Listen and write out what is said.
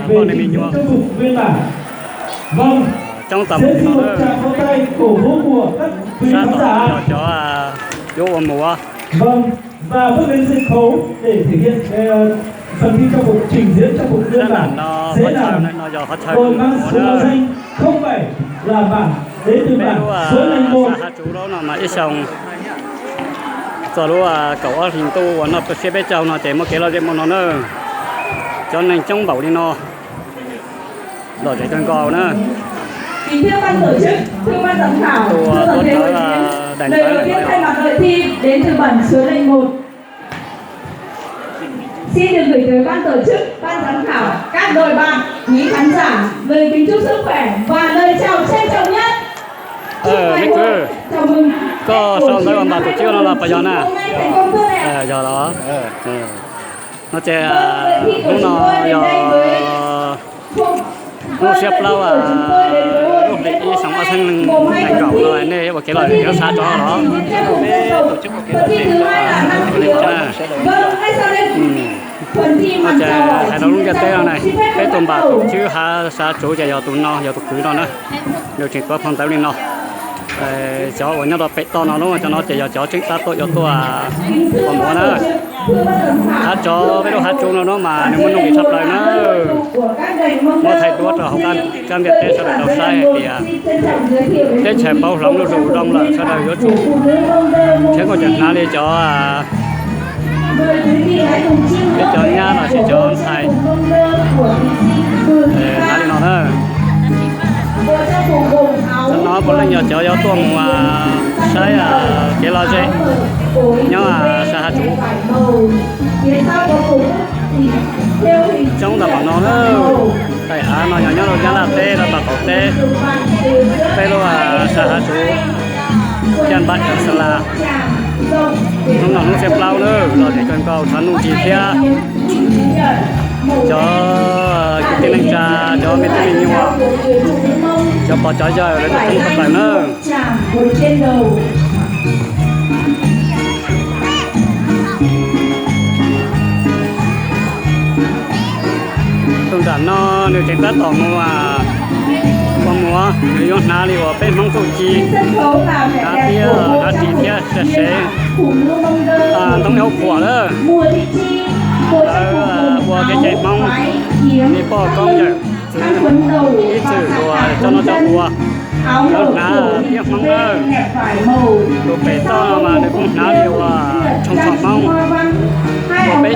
Poj niam me nyuam coob tau mus li no na. Sab tom yog cov yuav ua muam. Sab nram no qhov chaw no yog qhov chaw muam na. Peb lub sab Hav Tsuv no mas ib xyoos txog lub kaum ob hlis ntuj uas noj siab peb caug no ces muaj kev lom zem mus no na. Cov neeg coob npaum li no, lom zem kawg nkaus na. Tus tuav rawv daim ntawv ntawm no yog Xin được gửi tới ban tổ chức, ban giám khảo, các đội bạn, quý khán giả lời kính chúc sức khỏe và lời chào trân trọng nhất. Chúc mừng, chào mừng, koj sau ntawv ua npam tus cwb no los puas yog na? Hôm nay thành công tốt đẹp. Yog los. No ces hnub no yog hnub xiab plaub lub hlis ib xyoo ob txhiab nees nkaum no, nej ua kev lom zem nyob sab Tsuv los? No ces hais rau lub ntiaj teb no na, peb tus npam tus cwb hav sab Tsuv ces yog tus no, yog tus kwv no na, nws tseem tuav phau ntawv li no. Cov uas nyob rau pem toj no lub, cov no ces yog cov tseem tab tom yuav tuaj ua muam na. Hav Tsuv, peb lub Hav Tsuv no no mas nws muaj nuj nqis tshaj plaws na. Muab thaij duab rau hauv qab ntiaj teb sawv daws tau saib hais tias teb chaws pauv hloov zuj zus zoo lawm, sawv daws yuav tsum nrhiav kom tseem hnav li cov, peb cov nyab los sis cov ntxhais hnav li no na. Cov no puav leej yog cov yuav tuaj mus saib kev lom zem nyob sab Hav Tsuv. Coob tau npaum no na. Daim av no yog nyob rau Nyab Laj teb rau tom qaum teb, peb lub sab Hav Tsuv, Caj Npab Xeem Las. Hnub no hnub xiab plaub na, lom zem kawg nkaus, thov nuj nqis thiab cov kwv tij neej tsa, cov me tub me nyuam, cov pog cov yawg lawv tuaj coob tshaj plaws na. Tus nram no nws tseem tab tom mus ua muam, nws yuav hnav li uas peb Hmoob txuj ci, hnav tiab hnav ris thiab sav sev, ntoo ib hauv qhuam lawm. Lawv ua kev cai Hmoob, nej pom koob yawm txwv ib txwm uas coj noj coj ua, lawv hnav tiab Hmoob na. Tus pem toj no mas nws kuj hnav li uas tshooj tsho Hmoob, uas peb